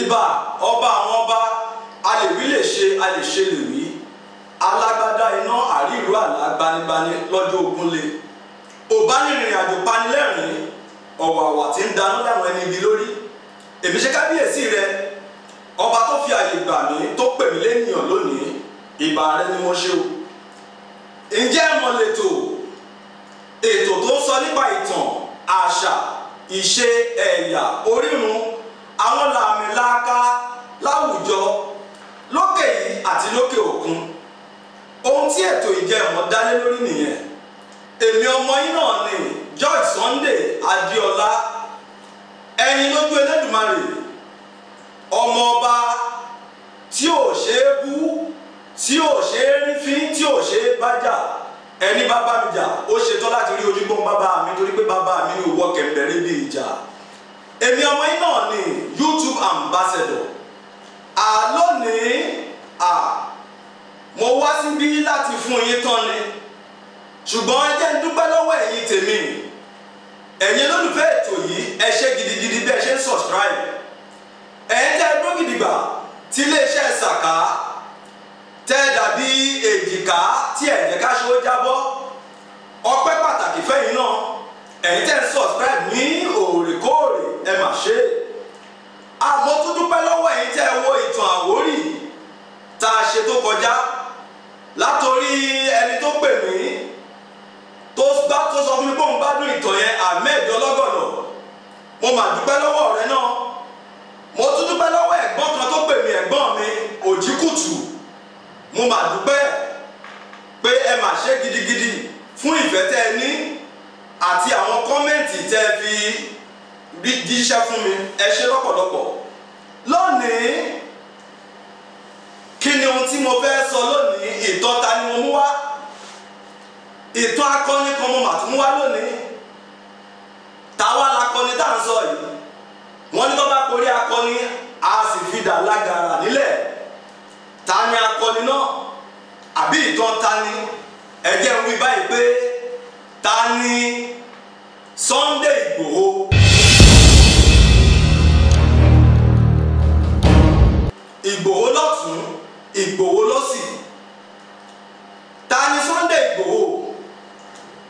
Ìbà ọba àwọn ọba, a lè wí lè ṣe, a lè ṣe lè wí. Alágbádá iná àríìrú àlá gbanigbani lọ́jọ́ ogun le. Òbánirìnrìn àjò panilẹ́rìn, ọ̀wàwà tí ń dáná láwọn ẹni ibi lórí. Èmi ṣe kábíyèsí rẹ, ọba tó fi àyè gbà mí tó pè mí lénìyàn lónìí, ìbà rẹ ni mo ṣe o. Ǹjẹ́ ẹ mọ̀ lẹ́tọ̀ ètò tó ń sọ nípa ìtàn, àṣà, ìṣe, ẹ̀yà, orírun, àwọn làmìlaka láwùjọ lókè yìí àti lókè òkun. Ohun tí ètò Ìjẹ̀mọ̀ dálé lórí nìyẹn. Èmi ọmọ yín náà ni George Sunday Adéọlá, ẹyin lójú Elédùmarè, ọmọ ọba tí ò ṣe é bú, tí ò ṣe é rífín, tí ò ṣe é bájà. Ẹni bá bá mi jà ó ṣetán láti rí ojúgbọ́n bàbá mi, torí pé bàbá mi ní òwò kẹ̀mbẹ̀rẹ̀ bí ìjà. Èmi ọmọ yín náà ni YouTube ambassador. Àlónìí mo wá síbí láti fún yín tán ni, ṣùgbọ́n ẹ jẹ́ n dúpẹ́ lọ́wọ́ ẹ̀yin tèmi, ẹ̀yin olólùfẹ́ ètò yìí. Ẹ ṣé gidigidi bí ẹ ṣe ń subscribe. Ẹ̀yin tẹ́ ẹ dúró gidigba tí iléeṣẹ́ Sàká tẹ́ ẹ dàbí èjìká tí ẹ jẹ́ ká ṣe ó jábọ́. Ọpẹ́ pàtàkì fẹ́yìn náà, ẹ̀yin tẹ́ ẹ subscribe ní òrèkóòrè, ẹ mà ṣe. Àmọ́ tún dúpẹ́ lọ́wọ́ ẹ̀yin tẹ́ ẹ wo ìtàn Àwórì tá a ṣe tó kọjá, látòrí ẹni tó pè mí tó sọ fún mi pé òun gbádùn ìtàn yẹn, Ahmed Ọlọ́gọ̀nà, mo mà dúpẹ́ lọ́wọ́ rẹ náà. Mo tún dúpẹ́ lọ́wọ́ ẹ̀gbọ́n kan tó pè mí, ẹ̀gbọ́n mi Òjìkùtù, mo mà dúpẹ́ pé ẹ mà ṣe gidigidi fún ìfẹ́ tẹ́ ẹ ní àti àwọn kọ́mẹ́ǹtì tẹ́ ẹ fi jíṣẹ́ fún mi. Ẹ ṣé lọ́pọ̀lọpọ̀. Lónìí, kí ni ohun tí mo fẹ́ sọ lónìí? Ìtàn ta ni mo mú wá? Ìtàn akọni kan mo mà tún mú wá lónìí. Táwa lakọni tá à ń sọ yìí? Wọ́n ní tó bá porí akọni, a sì fi dà lágara nílẹ̀. Ta ni akọni náà? Àbí ìtàn ta ni? Ẹ jẹ́ n wí báyìí pé ta ni Sunday Igboho? Ìgbòho lọ́tún, Ìgbòho lọ́sì. Ta ni Sunday Igboho?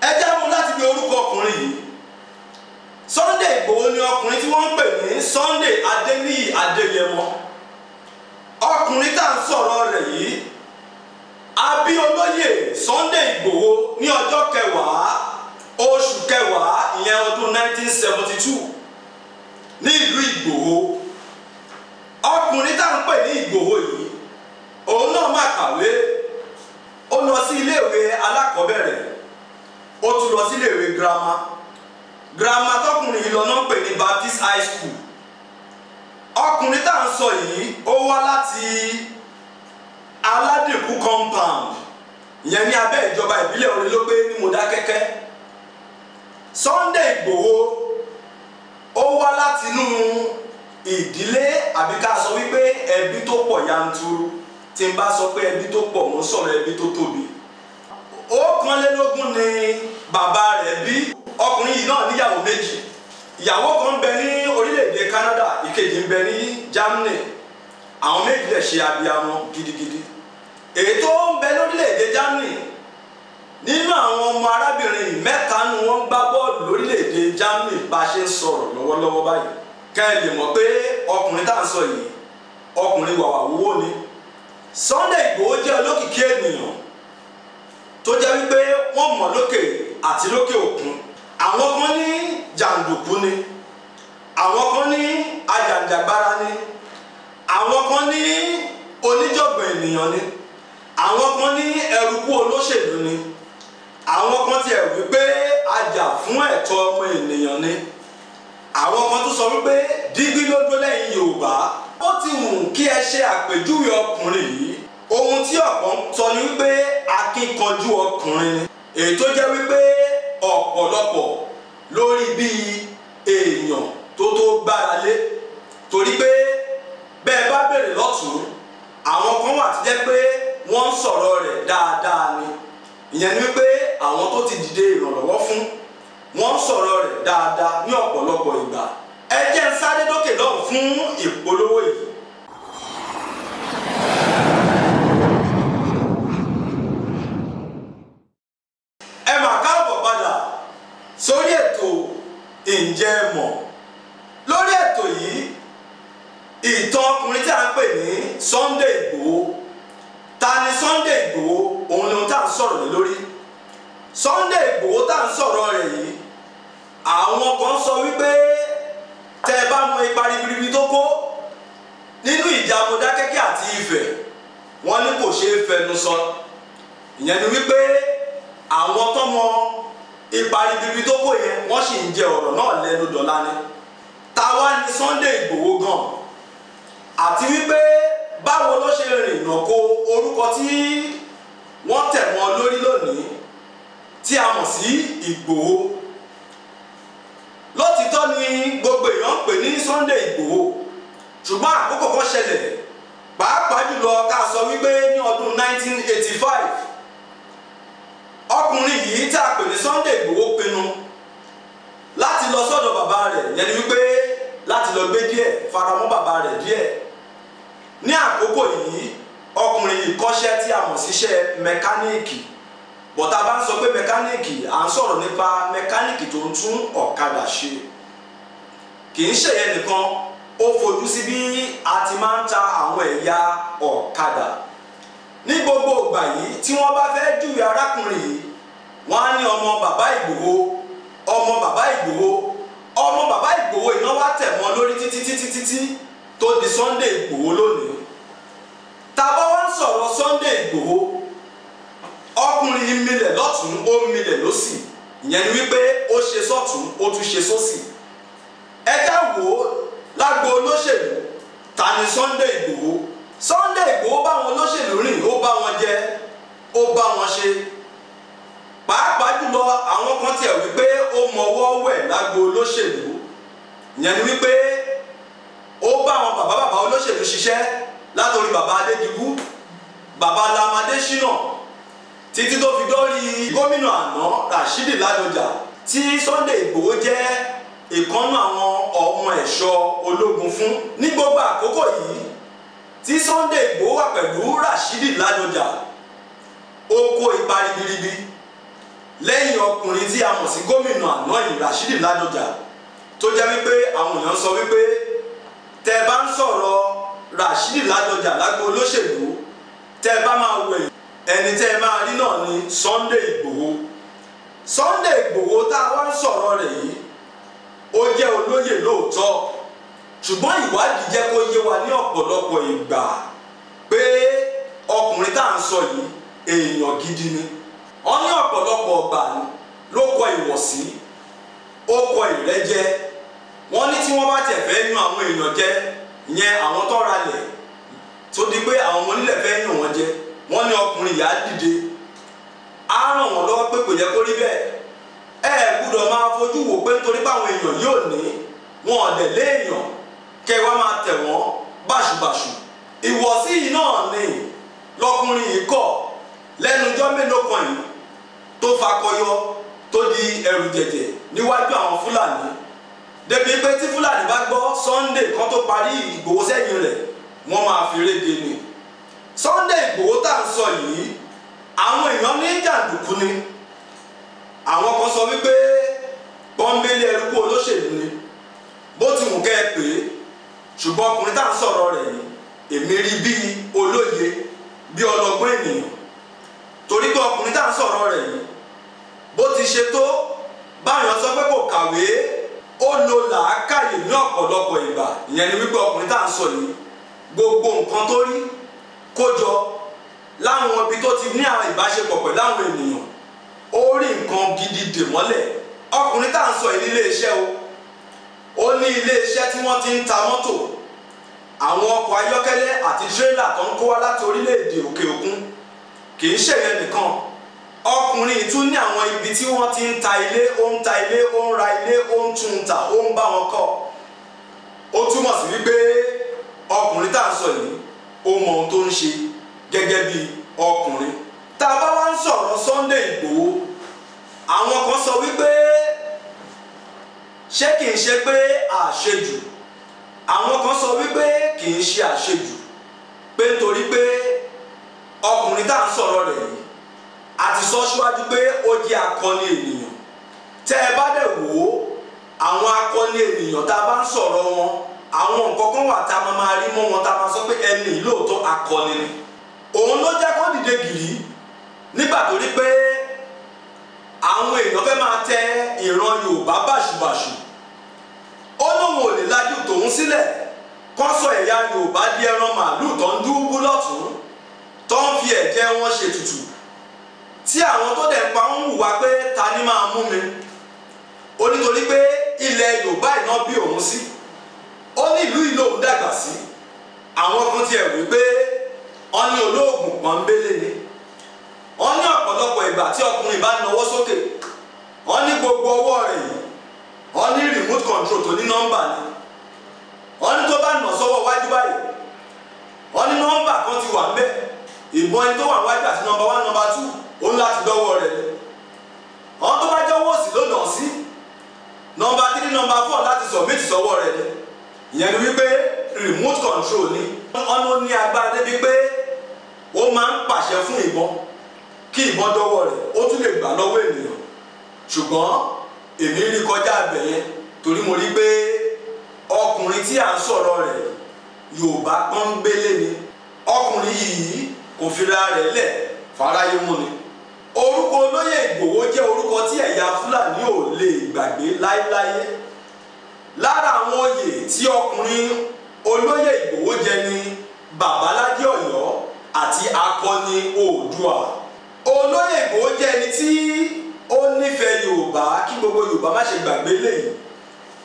Ẹ jẹ́ mú láti gbé orúkọ ọkùnrin yìí. Sunday Igboho ni ọkùnrin tí wọ́n ń pè ní Sunday Adéníyì Adéyẹmọ. Ọkùnrin tá à ń sọ̀rọ̀ rẹ̀ yìí, a bí olóyè Sunday Igboho ní ọjọ́ kẹwàá oṣù kẹwàá ìyẹn ọdún 1972 ní ìlú Ìgbòho. Ọkùnrin tá à ń pè ní Ìgbòho yìí, òun náà máa kàwé. Ó lọ sí iléèwé alákọ̀ọ́bẹ̀rẹ̀, ó tún lọ sí iléèwé girama. Girama tọkùnrin yìí lọ náà ń pè ní Baptist High School. Ọkùnrin tá à ń sọ yìí, ó wá láti Aládìkú compound, ìyẹn ní abẹ́ ìjọba ìbílẹ̀ Orílópé ní Mọdákẹ́kẹ́. Sunday Igboho ó wá láti inú ìdílé, àbí ká sọ wípé ẹbí tó pọ̀ yanturu. Tí n bá sọ pé ẹbí tó pọ̀, mo ń sọ̀rọ̀ ẹbí tó tóbi. 21 ni bàbá rẹ̀ bí. Ọkùnrin yìí náà níyàwó méjì. Ìyàwó kan ń bẹ ní orílẹ̀-èdè Canada, ìkejì ń bẹ ní Germany. Àwọn méjì lè ṣe abiyamọ gidigidi. Èyí tó ń bẹ lórílẹ̀-èdè Germany, nínú àwọn ọmọ arábìnrin yìí, mẹ́ta nu wọ́n ń gbá bọ́ọ̀lù lórílẹ̀-èdè Germany bá a ṣe ń sọ̀rọ̀ lọ́wọ́lọ́wọ́ báyìí. Kẹ́ ẹ lè mọ̀ pé ọkùnrin tá à ń sọ yìí, ọkùnrin wàwà wúwo ni. Sunday Igboho jẹ́ olókìkí ènìyàn tó jẹ́ wípé wọ́n mọ̀ lókè àti lókè òkun. Àwọn kan ní jàǹdùkú ni, àwọn kan ní ajàǹjàgbara ni, àwọn kan ní oníjọ̀gbọ̀n ènìyàn ni, àwọn kan ní ẹrúkú olóṣèlú ni, àwọn kan tiẹ̀ wípé ajá fún ẹ̀tọ́ ọmọ ènìyàn ni, àwọn kan tún sọ wípé dígbí ló dúró lẹ́yìn Yorùbá. Ó ti wù kí ẹ ṣe àpèjúwe ọkùnrin yìí. Ohun tí ọ̀pọ̀ ń sọ ni wípé akíkanjú ọkùnrin ni, èyí tó jẹ́ wípé ọ̀pọ̀lọpọ̀ lórí bí èèyàn tó gbára lé, torí pé bẹ́ẹ̀ bá bèrè lọ́tún, àwọn kan wà tó jẹ́ pé wọ́n ń sọ̀rọ̀ rẹ̀ dáadáa ni. Ìyẹn ni wípé àwọn tó ti dìde ìrànlọ́wọ́ fún, wọ́n ń sọ̀rọ̀ rẹ̀ dáadáa ní ọ̀pọ̀lọpọ̀ ìgbà. Ẹ jẹ́ ń sáré dókè lọ́hùn fún ìpolówó yìí. Àwọn kan sọ wípé tẹ́ ẹ bá mọ ipa ribiribi tó kó nínú ìjà Mọdákẹ́kẹ́ àti Ifẹ̀, wọ́n ní kò ṣeé fẹnu sọ. Ìyẹn ni wípé àwọn tó mọ ipa ribiribi tó kó yẹn wọ́n sì ń jẹ ọ̀rọ̀ náà lẹ́nu dọ̀la ni. Táwa ni Sunday Igboho gan, àti wípé báwo ló ṣe rìnnà kó orúkọ tí wọ́n tẹ̀ mọ́ lórí lónìí tí a mọ̀ sí Ìgbòho. Lótìtọ́ ni gbogbo èèyàn ń pè ní Sunday Igboho, ṣùgbọ́n àkókò kan ṣẹlẹ̀, pàápàá jùlọ ká sọ wípé ní ọdún 1985 ọkùnrin yìí tí a pè ní Sunday Igboho pinnu láti lọ sọ́dọ̀ bàbá rẹ̀, yẹn ni wípé láti lọ gbé díẹ̀ faramọ́ bàbá rẹ̀ díẹ̀. Ní àkókò yìí ọkùnrin yìí kọ́ṣẹ́ tí a mọ̀ síṣẹ́ mẹkáníìkì. Bọ̀tá bá ń sọ pé mẹkáníìkì, à ń sọ̀rọ̀ nípa mẹkáníìkì tó ń tún ọ̀kadà ṣe. Kì í ṣèyẹn nìkan, ó fojú sí bí a ti máa ń ta àwọn ẹ̀yà ọ̀kadà. Ní gbogbo ìgbà yìí tí wọ́n bá fẹ́ júwe arákùnrin yìí, wọ́n á ní ọmọ bàbá Ìgbòho, ọmọ bàbá Ìgbòho, ọmọ bàbá Ìgbòho. Iná wá tẹ̀ mọ́ lórí títí títí títí tó di Sunday Ìgbòho lónìí. Tá a bá wá ń sọ̀rọ̀ Sunday Ìgbòho, ọkùnrin yìí milẹ̀ lọ́tún, ó milẹ̀ lọ́sì. Ìyẹn ni wípé ó ṣe sọ́tún, ó tún ṣe sósì. Ẹ já wò ó lágbo olóṣèlú, ta ni Sunday Ìgbòho? Sunday Ìgbòho bá wọn olóṣèlú rìn, ó bá wọn jẹ, ó bá wọn ṣe. Pàápàá jùlọ àwọn kan tiẹ̀ wípé ó mọwọ́ wẹ̀ lágbo olóṣèlú. Ìyẹn ni wípé ó bá àwọn bàbá bàbá olóṣèlú ṣiṣẹ́, látòrí bàbá Adédìbú, bàbá Lam Adéṣínà, títí tó fi dórí gómìnà àná Rashidi Ládọjà, tí Sunday Igboho jẹ́ ìkànnú àwọn ọmọ ẹ̀ṣọ́ ológun fún. Ní gbogbo àkókò yìí tí Sunday Igboho wà pẹ̀lú Rashidi Ládọjà, ó kó ipa ribiribi lẹ́yìn ọkùnrin tí a mọ̀ sí gómìnà àná yìí Rashidi Ládọjà, tó jẹ́ wípé àwọn èèyàn sọ wípé tẹ́ bá ń sọ̀rọ̀ Rashidi Ládọjà lágbo olóṣèlú, tẹ́ bá máa wẹ̀ ẹni tẹ́ máa rí náà ni Sunday Igboho. Sunday Igboho tá a wá ń sọ̀rọ̀ rẹ̀ yìí, ó jẹ́ olóyè lóòótọ́, ṣùgbọ́n ìwádìí jẹ́ kó yé wa ní ọ̀pọ̀lọpọ̀ ìgbà pé ọkùnrin tá à ń sọ yìí èèyàn gidi ni. Wọ́n ní ọ̀pọ̀lọpọ̀ ọgbà ló kọ ìwọ̀sí, ó kọ ìrẹ́jẹ. Wọ́n ní tí wọ́n bá tẹ̀ fẹ́ yan àwọn èèyàn jẹ, ìyẹn àwọn tó ralẹ̀ tó di pé àwọn ọmọ onílẹ̀ fẹ́ yàn wọ́n jẹ, wọ́n ní ọkùnrin yìí á dìde, á ràn wọ́n lọ́wọ́ pé kò yẹ kó rí bẹ́ẹ̀. Ẹ gbúdọ̀ máa fojú wò pé nítorí báwọn èèyàn yóò ní wọn ọ̀dẹ̀ léèyàn kẹ́ wá máa tẹ̀ wọ́n báṣubàṣu. Ìwọ̀sí yìí náà ni lọkùnrin yìí kọ̀ lẹ́nu ọjọ́ mélòó kan yìí tó fakọyọ tó di ẹrù jẹ̀jẹ̀ níwájú àwọn Fúlàní, débi pé tí Fúlàní bá gbọ́ Sunday kan tó parí Ìgbòho sẹ́yìn rẹ̀, wọ́n máa fi rége ni. Sunday Igboho tá à ń sọ yìí, àwọn èèyàn ní jàǹdùkú ni. Àwọn kan sọ wípé pọ́nbélé ẹrúkú olóṣèlú ni, bó ti wù kẹ́ ẹ pé, ṣùgbọ́n ọkùnrin tá à ń sọ̀rọ̀ rẹ̀ yìí, èmi rí bí olóye, bí ọlọ́gbọ́n ènìyàn. Torí pé ọkùnrin tá à ń sọ̀rọ̀ rẹ̀ yìí, bó ti ṣe tó báyọ̀ sọ pé kò kàwé, ó lo làákàyè ní ọ̀pọ̀lọpọ̀ ìgbà. Ìyẹn ni wípé ọkùnrin tá à ń sọ yìí, gbogbo nǹkan tó rí kójọ láwọn ibi tó ti ní àwọn ìbáṣepọ̀ pẹ̀lú àwọn ènìyàn, ó rí nǹkan gidi dè mọ́lẹ̀. Ọkùnrin tá à ń sọ yìí nílé iṣẹ́ o, ó ní ilé iṣẹ́ tí wọ́n ti ń ta mọ́tò, àwọn ọkọ̀ ayọ́kẹ́lẹ́ àti tírélà tó ń kó wá láti orílẹ̀-èdè òkè òkun. Kì í ṣèyẹn nìkan, ọkùnrin tún ní àwọn ibi tí wọ́n ti ń ta ilé, ó ń ta ilé, ó ń ra ilé, ó ń tún un tà, ó ń bá wọn kọ́. Ó túmọ̀ sí wípé ọkùnrin tá à ń sọ yìí, ó mọ ohun tó ń ṣe gẹ́gẹ́ bí ọkùnrin. Tá a bá wá ń sọ̀rọ̀ Sunday Igboho, àwọn kan sọ wípé ṣé kìí ṣe pé àṣejù, àwọn kan sọ wípé kìí ṣe àṣejù, pé nítorí pé ọkùnrin tá à ń sọ̀rọ̀ rẹ̀ yìí, a ti sọ síwájú pé ó jẹ́ akọni ènìyàn. Tẹ́ ẹ bá dẹ̀ wò ó, àwọn akọni ènìyàn tá a bá ń sọ̀rọ̀ wọn, àwọn nǹkan kan wà tá a máa rí mọ́ wọn, tá a máa sọ pé ẹni lóòótọ́ akọni ni. Òun ló jẹ́ kó dìde gìrì nígbà tó rí pé àwọn èèyàn fẹ́ máa tẹ ìran Yorùbá báṣubàṣu. báṣubàṣu. Ó lóun ò lè lajú tòun sílẹ̀ kó sọ ẹ̀yà Yorùbá di ẹran màálù tó ń dúbú lọ́tún, tó ń fi ẹ̀jẹ̀ wọn ṣètùtù, tí àwọn tó dẹ̀ ń pa ń hùwà pé ta ni máa mú mi. Ó nítorí pé ilẹ̀ Yorùbá iná bí òun sí, ó ní ìlú ìlú òun dàgbà sí. Àwọn kan tiẹ̀ wí pé wọ́n ní olóògùn pọ́nbélé ni. Wọ́n ní ọ̀pọ̀lọpọ̀ ìgbà tí ọkùnrin bá nawọ́ sókè, wọ́n ní gbogbo ọwọ́ rẹ̀ yìí, wọ́n ní remote control tó ní nọ́mbà ni. Wọ́n ní tó bá nà sọ́wọ́ wájú báyìí, wọ́n ní nọ́mbà kan ti wà ńbẹ̀, ìbọn ẹni tó wà wájú àti nọ́mbà 1 nọ́mbà 2 ó ń láti dọ́wọ́ rẹ̀ ni. Wọ́n tó bá jẹ́wọ́ òsì ló nà sí nọ́mbà 3 nọ́mbà 4 láti submit sọ́wọ́ rẹ̀ ni. Ìyẹn ni wípé remote control ni. Wọ́n ló ní agbára débi pé ó máa ń pàṣẹ fún ìbọn kí ìbọn dọ́wọ́ rẹ̀, ó tún lè gbà lọ́wọ́ ènìyàn. Ṣùgbọ́n èmi rí kọjá abẹ yẹn torí mo rí pé ọkùnrin tí à ń sọ̀rọ̀ rẹ̀ Yorùbá pọ́nbélé ni. Ọkùnrin yìí kò fira rẹ̀ lẹ̀ fáráyé mú ni. Orúkọ olóyè Ìgbòho jẹ́ orúkọ tí ẹ̀yà Fúlàní ò lè gbàgbé láéláé. Lára àwọn oyè tí ọkùnrin olóyè Ìgbòho jẹ ni Babalájí Ọ̀yọ́ àti akọni Oòduà. Olóyè Ìgbòho jẹ́ ẹni tí ó nífẹ̀ẹ́ Yorùbá, kí gbogbo Yorùbá má ṣe gbàgbé léyìí.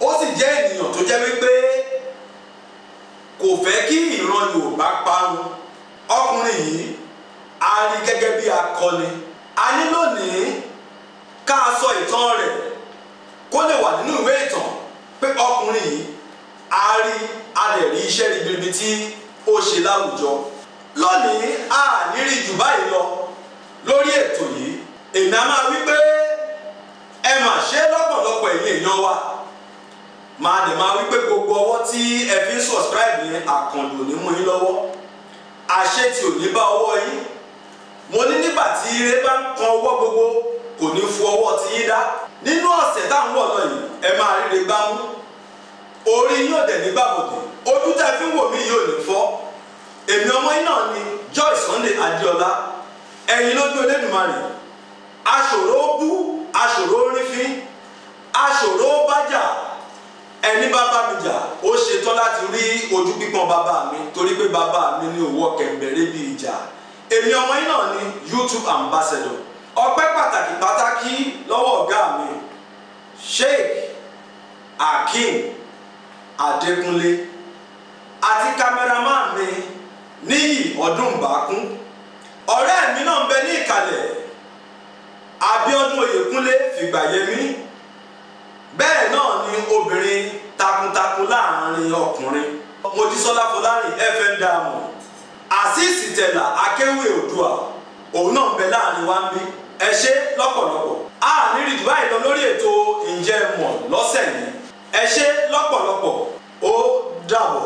Ó sì jẹ́ ènìyàn tó jẹ́ wípé kò fẹ́ kí ìran Yorùbá parun. Ọkùnrin yìí a rí gẹ́gẹ́ bí akọni. A ní lónìí ká sọ ìtàn rẹ̀ kó lè wà nínú ìwé ìtàn pé ọkùnrin yìí a rí, a lè rí iṣẹ́ ribiribi tí ó ṣe láwùjọ. Lónìí a ní rí jù báyìí lọ lórí ètò yìí. Èmi a máa wí pé ẹ mà ṣe lọ́pọ̀lọpọ̀ ẹ̀yin èèyàn wa. Máa dẹ̀ máa wí pé gbogbo ọwọ́ tí ẹ fi ń subscribe yẹn, àkàndò ní mú yín lọ́wọ́, àṣẹ tí ò ní bá ọwọ́ yín. Mo ní nígbà tí ire bá ń kan ọwọ́ gbogbo kò ní fu ọwọ́ tí yín dá. Nínú ọ̀sẹ̀ tá à ń wọ̀ lọ yìí, ẹ máa ríre gbámú, orí yín ò dẹ̀ ní gbàbọ̀dé, ojú tẹ́ fi ń wò mí yóò ní fọ́. Èmi ọmọ yín náà ni Joy Sunday Adéọlá, ẹ̀yin lójú Olódùmarè. Aṣòro bú, aṣòro rífín, aṣòro bájà. Ẹni bá bá mi jà ó ṣetán láti rí ojú pípọ́n bàbá mi, torí pé bàbá mi ní òwò kẹ̀mbẹ̀rẹ̀ bí ìjà. Èmi ọmọ yín náà ni YouTube ambassador. Ọpẹ́ pàtàkì pàtàkì lọ́wọ́ ọ̀gá mi Sheikh Akeem Adékúnlé àti cameraman mi Níyì Ọdúnbàkún. Ọ̀rẹ́ mi náà ń bẹ ní ìkàlẹ̀, Abíọ́dún Oyèkúnlé Fìgbàyẹmí. Bẹ́ẹ̀ náà ni obìnrin takuntakun láàrin ọkùnrin Mojísọ́lá Fọlárìn FM Diamond, Azeez Tẹ̀là Akéwì Oòduà, òun náà ń bẹ láàrin wa ń bí. Ẹ ṣé lọ́pọ̀lọpọ̀. A ní rí jù báyìí lọ lórí ètò Ǹjẹ́ Ẹ Mọ̀ lọ́sẹ̀ yìí. Ẹ ṣé lọ́pọ̀lọpọ̀. Ó dàbọ̀.